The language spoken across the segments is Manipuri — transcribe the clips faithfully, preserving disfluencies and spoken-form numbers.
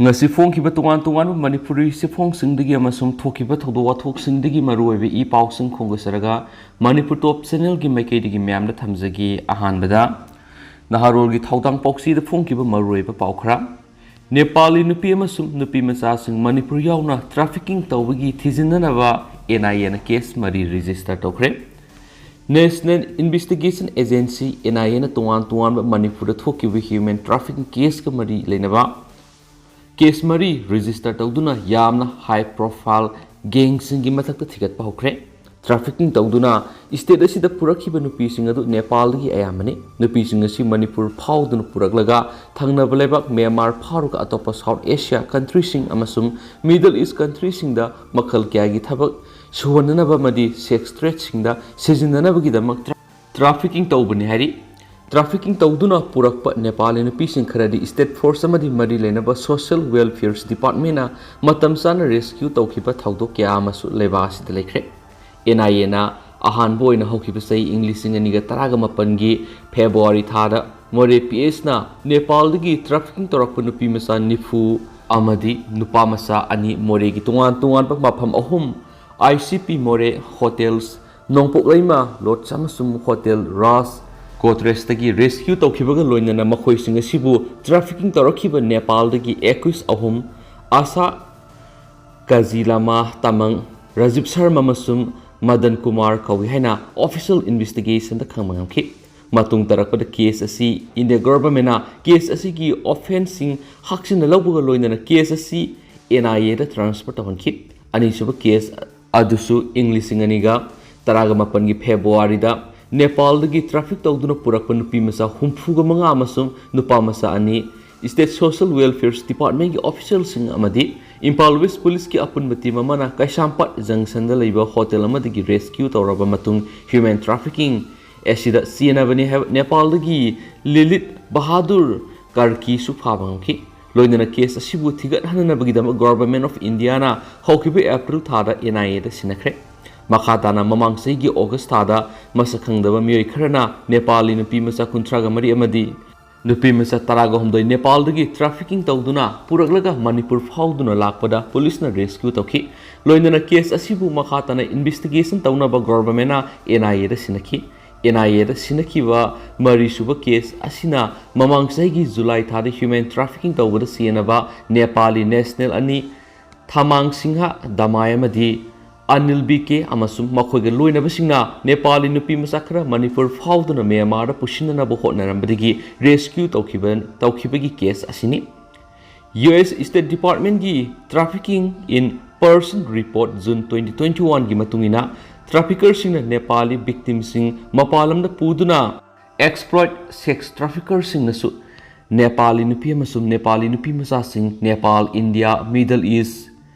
ꯉꯁꯤ ꯐꯣꯡꯈꯤꯕ ꯇꯣꯉꯥꯟ ꯇꯣꯉꯥꯟꯕ ꯃꯅꯤꯄꯨꯔꯤ ꯆꯦꯐꯣꯡꯁꯤꯡꯗꯒꯤ ꯑꯃꯁꯨꯡ ꯊꯣꯛꯈꯤꯕ ꯊꯧꯗꯣꯛ ꯋꯥꯊꯣꯛꯁꯤꯡꯗꯒꯤ ꯃꯔꯨꯑꯣꯏꯕ ꯏ ꯄꯥꯎꯁꯤꯡ ꯈꯣꯝꯒꯠꯆꯔꯒ ꯃꯅꯤꯄꯨꯔ ꯇꯣꯞ ꯆꯦꯅꯦꯜꯒꯤ ꯃꯥꯏꯀꯩꯗꯒꯤ ꯃꯌꯥꯝꯗ ꯊꯝꯖꯒꯦ꯫ ꯑꯍꯥꯟꯕꯗ ꯅꯍꯥꯔꯣꯜꯒꯤ ꯊꯧꯗꯥꯡ ꯄꯥꯎꯆꯦꯗ ꯐꯣꯡꯈꯤꯕ ꯃꯔꯨꯑꯣꯏꯕ ꯄꯥꯎ ꯈꯔ꯫ ꯅꯦꯄꯥꯂꯤ ꯅꯨꯄꯤ ꯑꯃꯁꯨꯡ ꯅꯨꯄꯤ ꯃꯆꯥꯁꯤꯡ ꯃꯅꯤꯄꯨꯔ ꯌꯥꯎꯅ trafficking ꯇꯧꯕꯒꯤ ꯊꯤꯖꯤꯟꯅꯅꯕ NIAꯅ case ꯃꯔꯤ register ꯇꯧꯈ꯭ꯔꯦ꯫ National Investigation Agency, NIAꯅ ꯇꯣꯉꯥꯟ ꯇꯣꯉꯥꯟꯕ ꯃꯅꯤꯄꯨꯔꯗ ꯊꯣꯛꯈꯤꯕ human trafficking caseꯀ ꯃꯔꯤ ꯂꯩꯅꯕ case ꯃꯔꯤ register ꯇꯧꯗꯨꯅ ꯌꯥꯝꯅ high profile gangꯁꯤꯡꯒꯤ ꯃꯊꯛꯇ ꯊꯤꯒꯠꯄ ꯍꯧꯈ꯭ꯔꯦ꯫ Trafficking ꯇꯧꯗꯨꯅ state ꯑꯁꯤꯗ ꯄꯨꯔꯛꯈꯤꯕ ꯅꯨꯄꯤꯁꯤꯡ ꯑꯗꯨ ꯅꯦꯄꯥꯜꯗꯒꯤ ꯑꯌꯥꯝꯕꯅꯤ꯫ ꯅꯨꯄꯤꯁꯤꯡ ꯑꯁꯤ ꯃꯅꯤꯄꯨꯔ ꯐꯥꯎꯗꯨꯅ ꯄꯨꯔꯛꯂꯒ ꯊꯪꯅꯕ ꯂꯩꯕꯥꯛ ꯃ꯭ꯌꯥꯟꯃꯥꯔ ꯐꯥꯎꯔꯒ ꯑꯇꯣꯞꯄ South Asia countryꯁꯤꯡ ꯑꯃꯁꯨꯡ Middle East countryꯁꯤꯡꯗ ꯃꯈꯜ ꯀꯌꯥꯒꯤ ꯊꯕꯛ ꯁꯨꯍꯟꯅꯅꯕ ꯑꯃꯗꯤ sex tradeꯁꯤꯡꯗ ꯁꯤꯖꯤꯟꯅꯅꯕꯒꯤꯗꯃꯛ tra-, trafficking ꯇꯧꯕꯅꯤ ꯍꯥꯏꯔꯤ꯫ Trafficking ꯇꯧꯗꯨꯅ ꯄꯨꯔꯛꯄ ꯅꯦꯄꯥꯂꯤ ꯅꯨꯄꯤꯁꯤꯡ ꯈꯔꯗꯤ state force ꯑꯃꯗꯤ ꯃꯔꯤ ꯂꯩꯅꯕ social welfare departmentꯅ ꯃꯇꯝ ꯆꯥꯅ rescue ꯇꯧꯈꯤꯕ ꯊꯧꯗꯣꯛ ꯀꯌꯥ ꯑꯃꯁꯨ ꯂꯩꯕꯥꯛ ꯑꯁꯤꯗ ꯂꯩꯈ꯭ꯔꯦ꯫ NIAꯅ ꯑꯍꯥꯟꯕ ꯑꯣꯏꯅ ꯍꯧꯈꯤꯕ ꯆꯍꯤ ꯏꯪ ꯂꯤꯁꯤꯡ ꯑꯅꯤꯒ ꯇꯔꯥꯒ ꯃꯥꯄꯟꯒꯤ February ꯊꯥꯗ ꯃꯣꯔꯦ PSꯅ ꯅꯦꯄꯥꯜꯗꯒꯤ trafficking ꯇꯧꯔꯛꯄ ꯅꯨꯄꯤ ꯃꯆꯥ ꯅꯤꯐꯨ ꯑꯃꯗꯤ ꯅꯨꯄꯥ ꯃꯆꯥ ꯑꯅꯤ ꯃꯣꯔꯦꯒꯤ ꯇꯣꯉꯥꯟ ꯇꯣꯉꯥꯟꯕ ꯃꯐꯝ ꯑꯍꯨꯝ, ICP ꯃꯣꯔꯦ, hotels ꯅꯣꯡꯄꯣꯛ ꯂꯩꯃ Lodge ꯑꯃꯁꯨꯡ hotel Raj Godrejꯇꯒꯤ rescue ꯇꯧꯈꯤꯕꯒ ꯂꯣꯏꯅꯅ ꯃꯈꯣꯏꯁꯤꯡ ꯑꯁꯤꯕꯨ trafficking ꯇꯧꯔꯛꯈꯤꯕ ꯅꯦꯄꯥꯜꯗꯒꯤ accused ꯑꯍꯨꯝ, ꯑꯁꯥ ꯀꯖꯤꯂꯥꯃꯥ ꯇꯥꯃꯪ, ꯔꯥꯖꯤꯕ ꯁꯔꯃ ꯑꯃꯁꯨꯡ ꯃꯗꯟ ꯀꯨꯃꯥꯔ ꯀꯧꯏ ꯍꯥꯏꯅ official investigationꯗ ꯈꯪꯕ ꯉꯝꯈꯤ꯫ ꯃꯇꯨꯡ ꯇꯥꯔꯛꯄꯗ case ꯑꯁꯤ India governmentꯅ case ꯑꯁꯤꯒꯤ offenceꯁꯤꯡ ꯍꯥꯛꯆꯤꯟꯅ ꯂꯧꯕꯒ ꯂꯣꯏꯅꯅ case ꯑꯁꯤ NIAꯗ transfer ꯇꯧꯍꯟꯈꯤ꯫ ꯑꯅꯤꯁꯨꯕ case ꯑꯗꯨꯁꯨ ꯏꯪ ꯂꯤꯁꯤꯡ ꯑꯅꯤꯒ ꯇꯔꯥꯒ ꯃꯥꯄꯟꯒꯤ Februaryꯗ ꯅꯦꯄꯥꯜꯗꯒꯤ traffic ꯇꯧꯗꯨꯅ ꯄꯨꯔꯛꯄ ꯅꯨꯄꯤ ꯃꯆꯥ ꯍꯨꯝꯐꯨꯒ ꯃꯉꯥ ꯑꯃꯁꯨꯡ ꯅꯨꯄꯥ ꯃꯆꯥ ꯑꯅꯤ state social welfare departmentꯀꯤ officialꯁꯤꯡ ꯑꯃꯗꯤ ꯏꯝꯐꯥꯜ West Policeꯀꯤ ꯑꯄꯨꯟꯕ team ꯑꯃꯅ ꯀꯩꯁꯥꯝꯄꯥꯠ junctionꯗ ꯂꯩꯕ hotel ꯑꯃꯗꯒꯤ rescue ꯇꯧꯔꯕ ꯃꯇꯨꯡ human trafficking ꯑꯁꯤꯗ ꯆꯦꯟꯅꯕꯅꯤ ꯍꯥꯏꯕ ꯅꯦꯄꯥꯜꯗꯒꯤ ꯂꯤꯂꯤꯠ ꯕꯍꯥꯗꯨꯔ ꯀꯥꯔꯀꯤꯁꯨ ꯐꯥꯕ ꯉꯝꯈꯤ꯫ ꯂꯣꯏꯅꯅ case ꯑꯁꯤꯕꯨ ꯊꯤꯒꯠꯍꯟꯅꯕꯒꯤꯗꯃꯛ Government of Indiaꯅ ꯍꯧꯈꯤꯕ April ꯊꯥꯗ NIAꯗ ꯁꯤꯟꯅꯈ꯭ꯔꯦ꯫ ꯃꯈꯥ ꯇꯥꯅ ꯃꯃꯥꯡ ꯆꯍꯤꯒꯤ August ꯊꯥꯗ ꯃꯁꯛ ꯈꯪꯗꯕ ꯃꯤꯑꯣꯏ ꯈꯔꯅ ꯅꯦꯄꯥꯂꯤ ꯅꯨꯄꯤ ꯃꯆꯥ ꯀꯨꯟꯊ꯭ꯔꯥꯒ ꯃꯔꯤ ꯑꯃꯗꯤ ꯅꯨꯄꯤ ꯃꯆꯥ ꯇꯔꯥꯒ ꯍꯨꯝꯗꯣꯏ ꯅꯦꯄꯥꯜꯗꯒꯤ trafficking ꯇꯧꯗꯨꯅ ꯄꯨꯔꯛꯂꯒ ꯃꯅꯤꯄꯨꯔ ꯐꯥꯎꯗꯨꯅ ꯂꯥꯛꯄꯗ ꯄꯨꯂꯤꯁꯅ rescue ꯇꯧꯈꯤ꯫ ꯂꯣꯏꯅꯅ case ꯑꯁꯤꯕꯨ ꯃꯈꯥ ꯇꯥꯅ investigation ꯇꯧꯅꯕ governmentꯅ N I Aꯗ ꯁꯤꯟꯅꯈꯤ꯫ N I Aꯗ ꯁꯤꯟꯅꯈꯤꯕ ꯃꯔꯤꯁꯨꯕ case ꯑꯁꯤꯅ ꯃꯃꯥꯡ ꯆꯍꯤꯒꯤ ꯖꯨꯂꯥꯏ ꯊꯥꯗ human trafficking ꯇꯧꯕꯗ ꯆꯦꯟꯅꯕ ꯅꯦꯄꯥꯂꯤ national ꯑꯅꯤ ꯊꯥꯃꯥꯡ ꯁꯤꯡꯍ ꯗꯃꯥꯏ ꯑꯃꯗꯤ ꯑꯅꯤꯜ ꯕꯤ ꯀꯦ ꯑꯃꯁꯨꯡ ꯃꯈꯣꯏꯒ ꯂꯣꯏꯅꯕꯁꯤꯡꯅ ꯅꯦꯄꯥꯂꯤ ꯅꯨꯄꯤ ꯃꯆꯥ ꯈꯔ ꯃꯅꯤꯄꯨꯔ ꯐꯥꯎꯗꯨꯅ ꯃ꯭ꯌꯥꯟꯃꯥꯔꯗ ꯄꯨꯁꯤꯟꯅꯅꯕ ꯍꯣꯠꯅꯔꯝꯕꯗꯒꯤ rescue ꯇꯧꯈꯤꯕ, ꯇꯧꯈꯤꯕꯒꯤ case ꯑꯁꯤꯅꯤ꯫ U S State Departmentꯀꯤ Trafficking in Person Report June twenty twenty-oneꯒꯤ ꯃꯇꯨꯡ ꯏꯟꯅ, traffickerꯁꯤꯡꯅ ꯅꯦꯄꯥꯂꯤ victimꯁꯤꯡ ꯃꯄꯥꯟ ꯂꯝꯗ ꯄꯨꯗꯨꯅ exploit sex traffickerꯁꯤꯡꯅꯁꯨ ꯅꯦꯄꯥꯂꯤ ꯅꯨꯄꯤ ꯑꯃꯁꯨꯡ ꯅꯦꯄꯥꯂꯤ ꯅꯨꯄꯤ ꯃꯆꯥꯁꯤꯡ Nepal, India, Middle East,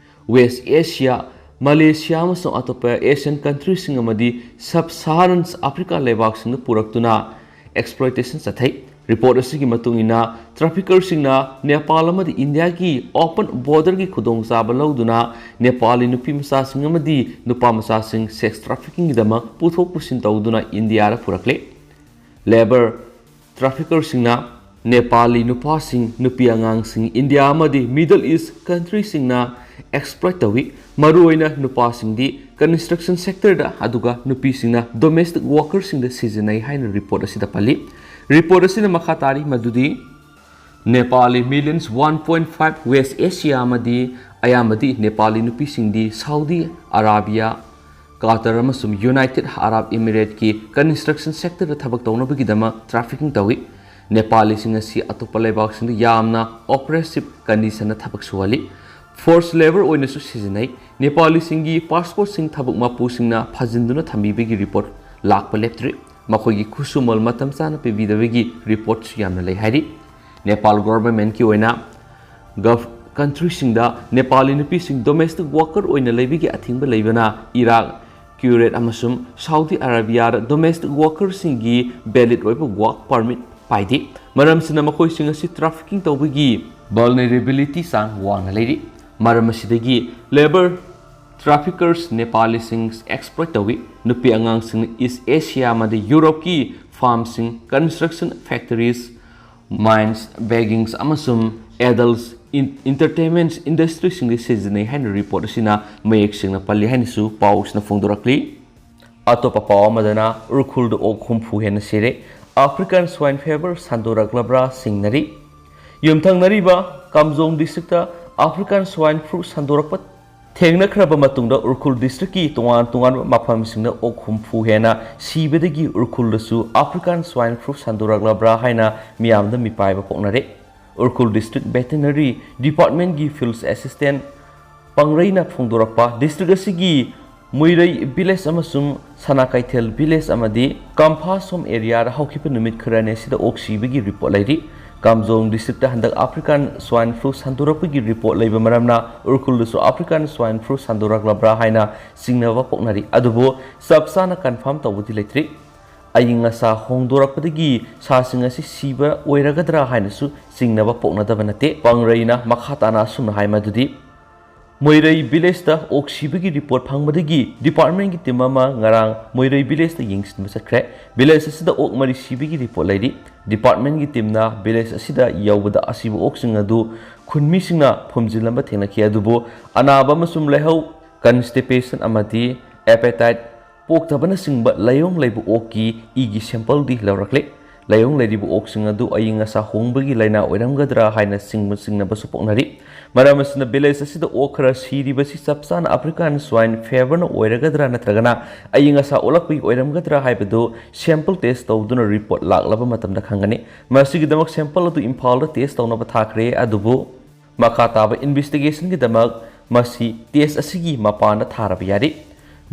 West Asia, Malaysia ꯑꯃꯁꯨꯡ ꯑꯇꯣꯞꯄ Asian countryꯁꯤꯡ ꯑꯃꯗꯤ Sub-Saharan Africa ꯂꯩꯕꯥꯛꯁꯤꯡꯗ ꯄꯨꯔꯛꯇꯨꯅ exploitation ꯆꯠꯊꯩ꯫ Report ꯑꯁꯤꯒꯤ ꯃꯇꯨꯡ ꯏꯟꯅ, traffickerꯁꯤꯡꯅ ꯅꯦꯄꯥꯜ ꯑꯃꯗꯤ ꯏꯟꯗꯤꯌꯥꯒꯤ open borderꯒꯤ ꯈꯨꯗꯣꯡꯆꯥꯕ ꯂꯧꯗꯨꯅ ꯅꯦꯄꯥꯂꯤ ꯅꯨꯄꯤ ꯃꯆꯥꯁꯤꯡ ꯑꯃꯗꯤ ꯅꯨꯄꯥ ꯃꯆꯥꯁꯤꯡ sex traffickingꯒꯤꯗꯃꯛ ꯄꯨꯊꯣꯛ ꯄꯨꯁꯤꯟ ꯇꯧꯗꯨꯅ ꯏꯟꯗꯤꯌꯥꯗ ꯄꯨꯔꯛꯂꯦ꯫ Labour traffickerꯁꯤꯡꯅ ꯅꯦꯄꯥꯂꯤ ꯅꯨꯄꯥꯁꯤꯡ, ꯅꯨꯄꯤ ꯑꯉꯥꯡꯁꯤꯡ ꯏꯟꯗꯤꯌꯥ ꯑꯃꯗꯤ Middle East countryꯁꯤꯡꯅ exploit ꯇꯧꯏ꯫ ꯃꯔꯨꯑꯣꯏꯅ ꯅꯨꯄꯥꯁꯤꯡꯗꯤ construction sectorꯗ, ꯑꯗꯨꯒ ꯅꯨꯄꯤꯁꯤꯡꯅ domestic workerꯁꯤꯡꯗ ꯁꯤꯖꯤꯟꯅꯩ ꯍꯥꯏꯅ report ꯑꯁꯤꯗ ꯄꯜꯂꯤ꯫ Report ꯑꯁꯤꯅ ꯃꯈꯥ ꯇꯥꯔꯤ ꯃꯗꯨꯗꯤ, Nepali millions one point five West Asia ꯑꯃꯗꯤ ꯑꯌꯥꯝꯕꯗꯤ ꯅꯦꯄꯥꯂꯤ ꯅꯨꯄꯤꯁꯤꯡꯗꯤ Saudi Arabia, Qatar ꯑꯃꯁꯨꯡ United Arab Emirateꯀꯤ construction sectorꯗ ꯊꯕꯛ ꯇꯧꯅꯕꯒꯤꯗꯃꯛ trafficking ꯇꯧꯏ꯫ ꯅꯦꯄꯥꯂꯤꯁꯤꯡ ꯑꯁꯤ ꯑꯇꯣꯞꯄ ꯂꯩꯕꯥꯛꯁꯤꯡꯗ ꯌꯥꯝꯅ oppressive conditionꯗ ꯊꯕꯛ ꯁꯨꯍꯜꯂꯤ꯫ Forced labour ꯑꯣꯏꯅꯁꯨ ꯁꯤꯖꯤꯟꯅꯩ꯫ ꯅꯦꯄꯥꯂꯤꯁꯤꯡꯒꯤ passportꯁꯤꯡ ꯊꯕꯛ ꯃꯄꯨꯁꯤꯡꯅ ꯐꯥꯖꯤꯟꯗꯨꯅ ꯊꯝꯕꯤꯕꯒꯤ report ꯂꯥꯛꯄ ꯂꯦꯞꯇ꯭ꯔꯤ꯫ ꯃꯈꯣꯏꯒꯤ ꯈꯨꯠꯁꯨꯃꯜ ꯃꯇꯝ ꯆꯥꯅ ꯄꯤꯕꯤꯗꯕꯒꯤ reportꯁꯨ ꯌꯥꯝꯅ ꯂꯩ ꯍꯥꯏꯔꯤ꯫ ꯅꯦꯄꯥꯜ governmentꯀꯤ ꯑꯣꯏꯅ Gulf countryꯁꯤꯡꯗ ꯅꯦꯄꯥꯂꯤ ꯅꯨꯄꯤꯁꯤꯡ domestic worker ꯑꯣꯏꯅ ꯂꯩꯕꯒꯤ ꯑꯊꯤꯡꯕ ꯂꯩꯕꯅ ꯏꯔꯥꯛ, ꯀ꯭ꯌꯨꯔꯦꯠ ꯑꯃꯁꯨꯡ Saudi Arabiaꯗ domestic workerꯁꯤꯡꯒꯤ valid ꯑꯣꯏꯕ work permit ꯄꯥꯏꯗꯦ꯫ ꯃꯔꯝꯁꯤꯅ ꯃꯈꯣꯏꯁꯤꯡ ꯑꯁꯤ trafficking ꯇꯧꯕꯒꯤ vulnerability ꯆꯥꯡ ꯋꯥꯡꯅ ꯂꯩꯔꯤ꯫ ꯃꯔꯝ ꯑꯁꯤꯗꯒꯤ labour traffickers ꯅꯦꯄꯥꯂꯤꯁꯤꯡ exploit ꯇꯧꯏ꯫ ꯅꯨꯄꯤ ꯑꯉꯥꯡꯁꯤꯡꯅ East Asia ꯑꯃꯗꯤ Europeꯀꯤ farmꯁꯤꯡ, construction factories, Mines, baggings ꯑꯃꯁꯨꯡ adults entertainment industryꯁꯤꯡꯗ ꯁꯤꯖꯤꯟꯅꯩ ꯍꯥꯏꯅ report ꯑꯁꯤꯅ ꯃꯌꯦꯛ ꯁꯦꯡꯅ ꯄꯜꯂꯤ ꯍꯥꯏꯅꯁꯨ ꯄꯥꯎ ꯑꯁꯤꯅ ꯐꯣꯡꯗꯣꯔꯛꯂꯤ꯫ ꯑꯇꯣꯞꯄ ꯄꯥꯎ ꯑꯃꯗꯅ ꯎꯔꯈꯨꯜꯗ ꯑꯣꯛ ꯍꯨꯝꯐꯨ ꯍꯦꯟꯅ ꯁꯤꯔꯦ꯫ African swine fever ꯁꯟꯗꯣꯔꯛꯂꯕ꯭ꯔꯥ ꯆꯤꯡꯅꯔꯤ꯫ ꯌꯨꯝꯊꯪꯅꯔꯤꯕ ꯀꯥꯝꯖꯣꯡ districtꯇ African swine flu ꯁꯟꯗꯣꯔꯛꯄ ꯊꯦꯡꯅꯈ꯭ꯔꯕ ꯃꯇꯨꯡꯗ ꯎꯔꯈꯨꯜ districtꯀꯤ ꯇꯣꯉꯥꯟ ꯇꯣꯉꯥꯟꯕ ꯃꯐꯝꯁꯤꯡꯗ ꯑꯣꯛ ꯍꯨꯝꯐꯨ ꯍꯦꯟꯅ ꯁꯤꯕꯗꯒꯤ ꯎꯔꯈꯨꯜꯗꯁꯨ African swine flu ꯁꯟꯗꯣꯔꯛꯂꯕ꯭ꯔꯥ ꯍꯥꯏꯅ ꯃꯤꯌꯥꯝꯗ ꯃꯤꯄꯥꯏꯕ ꯄꯣꯛꯅꯔꯦ꯫ Ukhrul district veterinary departmentꯀꯤ field assistant ꯄꯥꯡꯔꯩꯅ ꯐꯣꯡꯗꯣꯔꯛꯄ, district ꯑꯁꯤꯒꯤ ꯃꯣꯏꯔꯩ village ꯑꯃꯁꯨꯡ ꯁꯅꯥ ꯀꯩꯊꯦꯜ village ꯑꯃꯗꯤ ꯀꯝꯐꯥꯁꯣꯝ areaꯗ ꯍꯧꯈꯤꯕ ꯅꯨꯃꯤꯠ ꯈꯔꯅꯤ ꯑꯁꯤꯗ ꯑꯣꯛ ꯁꯤꯕꯒꯤ report ꯂꯩꯔꯤ꯫ ꯀꯥꯝꯖꯣꯡ districtꯇ ꯍꯟꯗꯛ African swine flu ꯁꯟꯗꯣꯔꯛꯄꯒꯤ report ꯂꯩꯕ ꯃꯔꯝꯅ ꯎꯔꯈꯨꯜꯗꯁꯨ African swine flu ꯁꯟꯗꯣꯔꯛꯂꯕ꯭ꯔꯥ ꯍꯥꯏꯅ ꯆꯤꯡꯅꯕ ꯄꯣꯛꯅꯔꯤ꯫ ꯑꯗꯨꯕꯨ ꯆꯞ ꯆꯥꯅ confirm ꯇꯧꯕꯗꯤ ꯂꯩꯇ꯭ꯔꯤ꯫ ꯑꯏꯪ ꯑꯁꯥ ꯍꯣꯡꯗꯣꯔꯛꯄꯗꯒꯤ ꯁꯥꯁꯤꯡ ꯑꯁꯤ ꯁꯤꯕ ꯑꯣꯏꯔꯒꯗ꯭ꯔꯥ ꯍꯥꯏꯅꯁꯨ ꯆꯤꯡꯅꯕ ꯄꯣꯛꯅꯗꯕ ꯅꯠꯇꯦ꯫ ꯄꯥꯡꯔꯩꯅ ꯃꯈꯥ ꯇꯥꯅ ꯑꯁꯨꯝꯅ ꯍꯥꯏ ꯃꯗꯨꯗꯤ, ꯃꯣꯏꯔꯩ villageꯇ ꯑꯣꯛ ꯁꯤꯕꯒꯤ report ꯐꯪꯕꯗꯒꯤ departmentꯀꯤ team ꯑꯃ ꯉꯔꯥꯡ ꯃꯣꯏꯔꯩ villageꯇ ꯌꯦꯡꯁꯤꯟꯕ ꯆꯠꯈ꯭ꯔꯦ꯫ Village ꯑꯁꯤꯗ ꯑꯣꯛ ꯃꯔꯤ ꯁꯤꯕꯒꯤ report ꯂꯩꯔꯤ꯫ Departmentꯀꯤ teamꯅ village ꯑꯁꯤꯗ ꯌꯧꯕꯗ ꯑꯁꯤꯕ ꯑꯣꯛꯁꯤꯡ ꯑꯗꯨ ꯈꯨꯟꯃꯤꯁꯤꯡꯅ ꯐꯨꯝꯖꯤꯜꯂꯝꯕ ꯊꯦꯡꯅꯈꯤ, ꯑꯗꯨꯕꯨ ꯑꯅꯥꯕ ꯑꯃꯁꯨꯡ ꯂꯥꯏꯍꯧ, constipation ꯑꯃꯗꯤ appetite ꯄꯣꯛꯇꯕꯅꯆꯤꯡꯕ ꯂꯥꯏꯑꯣꯡ ꯂꯩꯕ ꯑꯣꯛꯀꯤ ꯏꯒꯤ sampleꯗꯤ ꯂꯧꯔꯛꯂꯦ꯫ ꯂꯥꯏꯑꯣꯡ ꯂꯩꯔꯤꯕ ꯑꯣꯛꯁꯤꯡ ꯑꯗꯨ ꯑꯏꯪ ꯑꯁꯥ ꯍꯣꯡꯕꯒꯤ ꯂꯥꯏꯅꯥ ꯑꯣꯏꯔꯝꯒꯗ꯭ꯔꯥ ꯍꯥꯏꯅ ꯆꯤꯡꯕ ꯆꯤꯡꯅꯕꯁꯨ ꯄꯣꯛꯅꯔꯤ꯫ ꯃꯔꯝ ꯑꯁꯤꯅ village ꯑꯁꯤꯗ ꯑꯣꯛ ꯈꯔ ꯁꯤꯔꯤꯕꯁꯤ ꯆꯞ ꯆꯥꯅ African swine feverꯅ ꯑꯣꯏꯔꯒꯗ꯭ꯔꯥ ꯅꯠꯇ꯭ꯔꯒꯅ ꯑꯏꯪ ꯑꯁꯥ ꯑꯣꯜꯂꯛꯄꯒꯤ ꯑꯣꯏꯔꯝꯒꯗ꯭ꯔꯥ ꯍꯥꯏꯕꯗꯨ sample test ꯇꯧꯗꯨꯅ report ꯂꯥꯛꯂꯕ ꯃꯇꯝꯗ ꯈꯪꯒꯅꯤ꯫ ꯃꯁꯤꯒꯤꯗꯃꯛ sample ꯑꯗꯨ ꯏꯝꯐꯥꯜꯗ test ꯇꯧꯅꯕ ꯊꯥꯈ꯭ꯔꯦ, ꯑꯗꯨꯕꯨ ꯃꯈꯥ ꯇꯥꯕ investigationꯒꯤꯗꯃꯛ ꯃꯁꯤ test ꯑꯁꯤꯒꯤ ꯃꯄꯥꯟꯗ ꯊꯥꯔꯕ ꯌꯥꯔꯤ꯫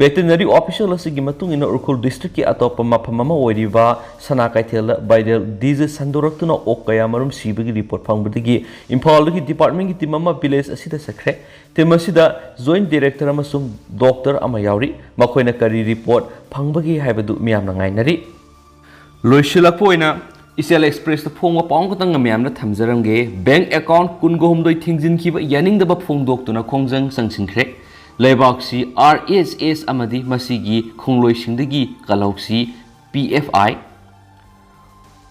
Veterinary official ꯑꯁꯤꯒꯤ ꯃꯇꯨꯡ ꯏꯟꯅ ꯎꯈ꯭ꯔꯨꯜ districtꯀꯤ ꯑꯇꯣꯞꯄ ꯃꯐꯝ ꯑꯃ ꯑꯣꯏꯔꯤꯕ ꯁꯅꯥ ꯀꯩꯊꯦꯜꯗ viral disease ꯁꯟꯗꯣꯔꯛꯇꯨꯅ ꯑꯣꯛ ꯀꯌꯥ ꯃꯔꯨꯝ ꯁꯤꯕꯒꯤ report ꯐꯪꯕꯗꯒꯤ ꯏꯝꯐꯥꯜꯗꯒꯤ departmentꯀꯤ team ꯑꯃ village ꯑꯁꯤꯗ ꯆꯠꯈ꯭ꯔꯦ꯫ Team ꯑꯁꯤꯗ joint director ꯑꯃꯁꯨꯡ doctor ꯑꯃ ꯌꯥꯎꯔꯤ꯫ ꯃꯈꯣꯏꯅ ꯀꯔꯤ report ꯐꯪꯕꯒꯦ ꯍꯥꯏꯕꯗꯨ ꯃꯤꯌꯥꯝꯅ ꯉꯥꯏꯅꯔꯤ꯫ ꯂꯣꯏꯁꯤꯜꯂꯛꯄ ꯑꯣꯏꯅ ꯏꯆꯦꯜ Expressꯇ ꯐꯣꯡꯕ ꯄꯥꯎ ꯑꯃꯈꯛꯇꯪ ꯃꯌꯥꯝꯗ ꯊꯝꯖꯔꯝꯒꯦ꯫ Bank account ꯀꯨꯟꯒ ꯍꯨꯝꯗꯣꯏ ꯊꯤꯡꯖꯤꯟꯈꯤꯕ ꯌꯥꯅꯤꯡꯗꯕ ꯐꯣꯡꯗꯣꯛꯇꯨꯅ ꯈꯣꯡꯖꯪ ꯆꯪꯁꯤꯟꯈ꯭ꯔꯦ꯫ ꯂꯩꯕꯥꯛꯁꯤ RSS ꯑꯃꯗꯤ ꯃꯁꯤꯒꯤ ꯈꯣꯡꯂꯣꯏꯁꯤꯡꯗꯒꯤ ꯀꯜꯍꯧꯁꯤ PFI꯫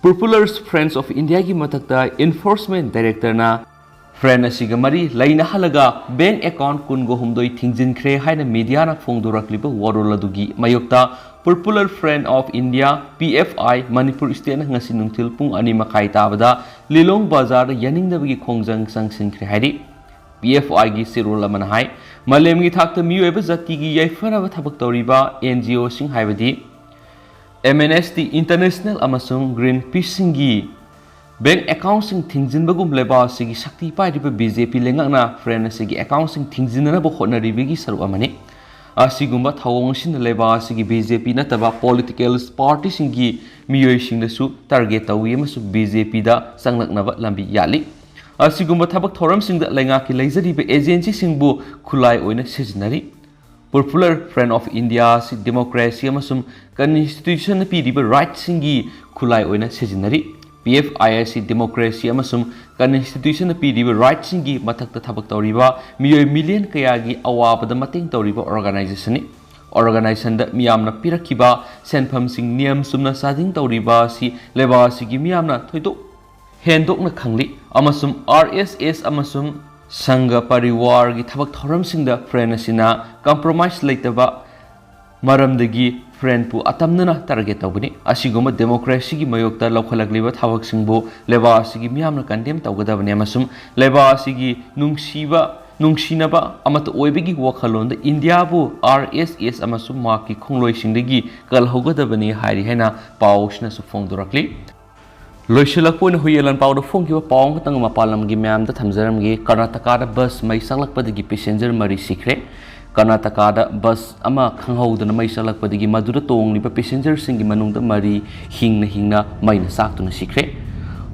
Popular Friends of Indiaꯒꯤ ꯃꯊꯛꯇ Enforcement Directorꯅ friend ꯑꯁꯤꯒ ꯃꯔꯤ ꯂꯩꯅꯍꯜꯂꯒ bank account ꯀꯨꯟꯒ ꯍꯨꯝꯗꯣꯏ ꯊꯤꯡꯖꯤꯟꯈ꯭ꯔꯦ ꯍꯥꯏꯅ mediaꯅ ꯐꯣꯡꯗꯣꯔꯛꯂꯤꯕ ꯋꯥꯔꯣꯜ ꯑꯗꯨꯒꯤ ꯃꯥꯌꯣꯛꯇ Popular Friend of India, P F I, Manipur stateꯅ ꯉꯁꯤ ꯅꯨꯡꯊꯤꯜ ꯄꯨꯡ ꯑꯅꯤ ꯃꯈꯥꯏ ꯇꯥꯕꯗ ꯂꯤꯂꯣꯡ ꯕꯖꯥꯔꯗ ꯌꯥꯅꯤꯡꯗꯕꯒꯤ ꯈꯣꯡꯖꯪ ꯆꯪꯁꯤꯟꯈ꯭ꯔꯦ ꯍꯥꯏꯔꯤ꯫ P F Iꯒꯤ ꯆꯦꯔꯣꯜ ꯑꯃꯅ ꯍꯥꯏ, ꯃꯥꯂꯦꯝꯒꯤ ꯊꯥꯛꯇ ꯃꯤꯑꯣꯏꯕ ꯖꯥꯇꯤꯒꯤ ꯌꯥꯏꯐꯅꯕ ꯊꯕꯛ ꯇꯧꯔꯤꯕ N G Oꯁꯤꯡ ꯍꯥꯏꯕꯗꯤ Amnesty International ꯑꯃꯁꯨꯡ Greenpeaceꯁꯤꯡꯒꯤ bank accountꯁꯤꯡ ꯊꯤꯡꯖꯤꯟꯕꯒꯨꯝ ꯂꯩꯕꯥꯛ ꯑꯁꯤꯒꯤ ꯁꯛꯇꯤ ꯄꯥꯏꯔꯤꯕ B J P ꯂꯩꯉꯥꯛꯅ friend ꯑꯁꯤꯒꯤ accountꯁꯤꯡ ꯊꯤꯡꯖꯤꯟꯅꯅꯕ ꯍꯣꯠꯅꯔꯤꯕꯒꯤ ꯁꯔꯨꯛ ꯑꯃꯅꯤ꯫ ꯑꯁꯤꯒꯨꯝꯕ ꯊꯧꯑꯣꯡ ꯑꯁꯤꯅ ꯂꯩꯕꯥꯛ ꯑꯁꯤꯒꯤ B J P ꯅꯠꯇꯕ political partyꯁꯤꯡꯒꯤ ꯃꯤꯑꯣꯏꯁꯤꯡꯗꯁꯨ target ꯇꯧꯏ ꯑꯃꯁꯨꯡ B J Pꯗ ꯆꯪꯂꯛꯅꯕ ꯂꯝꯕꯤ ꯌꯥꯠꯂꯤ꯫ ꯑꯁꯤꯒꯨꯝꯕ ꯊꯕꯛ ꯊꯧꯔꯝꯁꯤꯡꯗ ꯂꯩꯉꯥꯛꯀꯤ ꯂꯩꯖꯔꯤꯕ agencyꯁꯤꯡꯕꯨ ꯈꯨꯠꯂꯥꯏ ꯑꯣꯏꯅ ꯁꯤꯖꯤꯟꯅꯔꯤ꯫ Popular Friend of India ꯑꯁꯤ democracy ꯑꯃꯁꯨꯡ constitutionꯅ ꯄꯤꯔꯤꯕ rightꯁꯤꯡꯒꯤ ꯈꯨꯠꯂꯥꯏ ꯑꯣꯏꯅ ꯁꯤꯖꯤꯟꯅꯔꯤ꯫ P F I ꯑꯁꯤ democracy ꯑꯃꯁꯨꯡ constitutionꯅ ꯄꯤꯔꯤꯕ rightꯁꯤꯡꯒꯤ ꯃꯊꯛꯇ ꯊꯕꯛ ꯇꯧꯔꯤꯕ ꯃꯤꯑꯣꯏ million ꯀꯌꯥꯒꯤ ꯑꯋꯥꯕꯗ ꯃꯇꯦꯡ ꯇꯧꯔꯤꯕ organizationꯅꯤ꯫ Organizationꯗ ꯃꯤꯌꯥꯝꯅ ꯄꯤꯔꯛꯈꯤꯕ ꯁꯦꯟꯐꯝꯁꯤꯡ ꯅꯤꯌꯝ ꯆꯨꯝꯅ ꯆꯥꯗꯤꯡ ꯇꯧꯔꯤꯕ ꯑꯁꯤ ꯂꯩꯕꯥꯛ ꯑꯁꯤꯒꯤ ꯃꯤꯌꯥꯝꯅ ꯊꯣꯏꯗꯣꯛ ꯍꯦꯟꯗꯣꯛꯅ ꯈꯪꯂꯤ, ꯑꯃꯁꯨꯡ R S S ꯑꯃꯁꯨꯡ ꯁꯪꯘ ꯄꯔꯤꯋꯥꯔꯒꯤ ꯊꯕꯛ ꯊꯧꯔꯝꯁꯤꯡꯗ friend ꯑꯁꯤꯅ compromise ꯂꯩꯇꯕ ꯃꯔꯝꯗꯒꯤ friendꯄꯨ ꯑꯇꯝꯅꯅ target ꯇꯧꯒꯅꯤ꯫ ꯑꯁꯤꯒꯨꯝꯕ democracyꯒꯤ ꯃꯥꯌꯣꯛꯇ ꯂꯧꯈꯠꯂꯛꯂꯤꯕ ꯊꯕꯛꯁꯤꯡꯕꯨ ꯂꯩꯕꯥꯛ ꯑꯁꯤꯒꯤ ꯃꯤꯌꯥꯝꯅ condemn ꯇꯧꯒꯗꯕꯅꯤ ꯑꯃꯁꯨꯡ ꯂꯩꯕꯥꯛ ꯑꯁꯤꯒꯤ ꯅꯨꯡꯁꯤꯕ, ꯅꯨꯡꯁꯤꯅꯕ ꯑꯃꯠꯇ ꯑꯣꯏꯕꯒꯤ ꯋꯥꯈꯜꯂꯣꯟꯗ Indiaꯕꯨ R S S ꯑꯃꯁꯨꯡ ꯃꯍꯥꯛꯀꯤ ꯈꯣꯡꯂꯣꯏꯁꯤꯡꯗꯒꯤ ꯀꯜꯍꯧꯒꯗꯕꯅꯤ ꯍꯥꯏꯔꯤ ꯍꯥꯏꯅ ꯄꯥꯎ ꯑꯁꯤꯅꯁꯨ ꯐꯣꯡꯗꯣꯔꯛꯂꯤ꯫ ꯂꯣꯏꯁꯤꯜꯂꯛꯄ ꯑꯣꯏꯅ ꯍꯨꯏꯌꯦꯟ ꯂꯥꯟꯄꯥꯎꯗ ꯐꯣꯡꯈꯤꯕ ꯄꯥꯎ ꯑꯃꯈꯛꯇꯪ ꯃꯄꯥꯟ ꯂꯝꯒꯤ ꯃꯌꯥꯝꯗ ꯊꯝꯖꯔꯝꯒꯦ꯫ ꯀꯔꯅꯥꯇꯀꯥꯗ bus ꯃꯩ ꯆꯥꯛꯂꯛꯄꯗꯒꯤ passenger ꯃꯔꯤ ꯁꯤꯈ꯭ꯔꯦ꯫ ꯀꯔꯅꯥꯇꯀꯥꯗ bus ꯑꯃ ꯈꯪꯍꯧꯗꯅ ꯃꯩ ꯆꯥꯛꯂꯛꯄꯗꯒꯤ ꯃꯗꯨꯗ ꯇꯣꯡꯂꯤꯕ passengerꯁꯤꯡꯒꯤ ꯃꯅꯨꯡꯗ ꯃꯔꯤ ꯍꯤꯡꯅ ꯍꯤꯡꯅ ꯃꯩꯅ ꯆꯥꯛꯇꯨꯅ ꯁꯤꯈ꯭ꯔꯦ꯫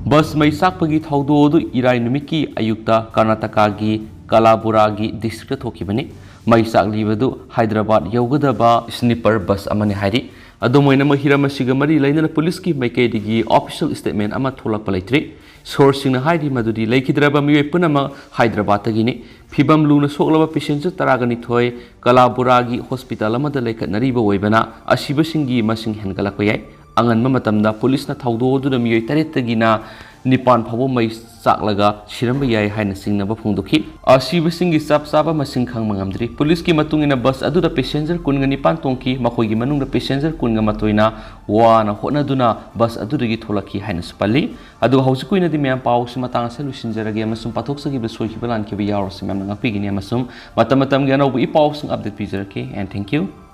Bus ꯃꯩ ꯆꯥꯛꯄꯒꯤ ꯊꯧꯗꯣꯛ ꯑꯗꯨ ꯏꯔꯥꯏ ꯅꯨꯃꯤꯠꯀꯤ ꯑꯌꯨꯛꯇ ꯀꯔꯅꯥꯇꯀꯥꯒꯤ ꯀꯂꯥꯕꯨꯔꯥꯒꯤ districtꯇ ꯊꯣꯛꯈꯤꯕꯅꯤ꯫ ꯃꯩ ꯆꯥꯛꯂꯤꯕꯗꯨ ꯍꯥꯏꯗ꯭ꯔꯕꯥꯗ ꯌꯧꯒꯗꯕ sleeper bus ꯑꯃꯅꯤ ꯍꯥꯏꯔꯤ꯫ ꯑꯗꯨꯝ ꯑꯣꯏꯅꯃꯛ, ꯍꯤꯔꯝ ꯑꯁꯤꯒ ꯃꯔꯤ ꯂꯩꯅꯅ ꯄꯨꯂꯤꯁꯀꯤ ꯃꯥꯏꯀꯩꯗꯒꯤ official statement ꯑꯃ ꯊꯣꯛꯂꯛꯄ ꯂꯩꯇ꯭ꯔꯤ꯫ Sourceꯁꯤꯡꯅ ꯍꯥꯏꯔꯤ ꯃꯗꯨꯗꯤ ꯂꯩꯈꯤꯗ꯭ꯔꯕ ꯃꯤꯑꯣꯏ ꯄꯨꯝꯅꯃꯛ ꯍꯥꯏꯗ꯭ꯔꯕꯥꯗꯇꯒꯤꯅꯤ꯫ ꯐꯤꯚꯝ ꯂꯨꯅ ꯁꯣꯛꯂꯕ passenger ꯇꯔꯥꯒ ꯅꯤꯊꯣꯏ ꯀꯂꯥꯕꯨꯔꯥꯒꯤ hospital ꯑꯃꯗ ꯂꯩꯈꯠꯅꯔꯤꯕ ꯑꯣꯏꯕꯅ, ꯑꯁꯤꯕꯁꯤꯡꯒꯤ ꯃꯁꯤꯡ ꯍꯦꯟꯒꯠꯂꯛꯄ ꯌꯥꯏ꯫ ꯑꯉꯟꯕ ꯃꯇꯝꯗ ꯄꯨꯂꯤꯁꯅ ꯊꯧꯗꯣꯛ ꯑꯗꯨꯗ ꯃꯤꯑꯣꯏ ꯇꯔꯦꯠꯇꯒꯤꯅ ꯅꯤꯄꯥꯟ ꯐꯥꯎꯕ ꯃꯩ ꯆꯥꯛꯂꯒ ꯁꯤꯔꯝꯕ ꯌꯥꯏ ꯍꯥꯏꯅ ꯆꯤꯡꯅꯕ ꯐꯣꯡꯗꯣꯛꯈꯤ꯫ ꯑꯁꯤꯕꯁꯤꯡꯒꯤ ꯆꯞ ꯆꯥꯕ ꯃꯁꯤꯡ ꯈꯪꯕ ꯉꯝꯗ꯭ꯔꯤ꯫ ꯄꯨꯂꯤꯁꯀꯤ ꯃꯇꯨꯡ ꯏꯟꯅ ꯕꯁ ꯑꯗꯨꯗ ꯄꯦꯁꯦꯟꯖꯔ ꯀꯨꯟꯒ ꯅꯤꯄꯥꯟ ꯇꯣꯡꯈꯤ꯫ ꯃꯈꯣꯏꯒꯤ ꯃꯅꯨꯡꯗ ꯄꯦꯁꯦꯟꯖꯔ ꯀꯨꯟꯒ ꯃꯥꯊꯣꯏꯅ ꯋꯥꯅ ꯍꯣꯠꯅꯗꯨꯅ ꯕꯁ ꯑꯗꯨꯗꯒꯤ ꯊꯣꯛꯂꯛꯈꯤ ꯍꯥꯏꯅꯁꯨ ꯄꯜꯂꯤ꯫ ꯑꯗꯨꯒ ꯍꯧꯖꯤꯛꯀꯤ ꯑꯣꯏꯅꯗꯤ ꯃꯌꯥꯝ ꯄꯥꯎꯁꯤ ꯃꯇꯥꯡ ꯑꯁꯤꯗ ꯂꯣꯏꯁꯤꯟꯖꯔꯒꯦ ꯑꯃꯁꯨꯡ ꯄꯥꯊꯣꯛꯆꯈꯤꯕ ꯁꯣꯏꯈꯤꯕ ꯂꯥꯟꯈꯤꯕ ꯌꯥꯎꯔꯁꯨ ꯃꯌꯥꯝꯅ ꯉꯥꯛꯄꯤꯒꯅꯤ ꯑꯃꯁꯨꯡ ꯃꯇꯝ ꯃꯇꯝꯒꯤ ꯑꯅꯧꯕ ꯏ ꯄꯥꯎꯁꯤꯡ update ꯄꯤꯖꯔꯛꯀꯦ꯫ And thank you꯫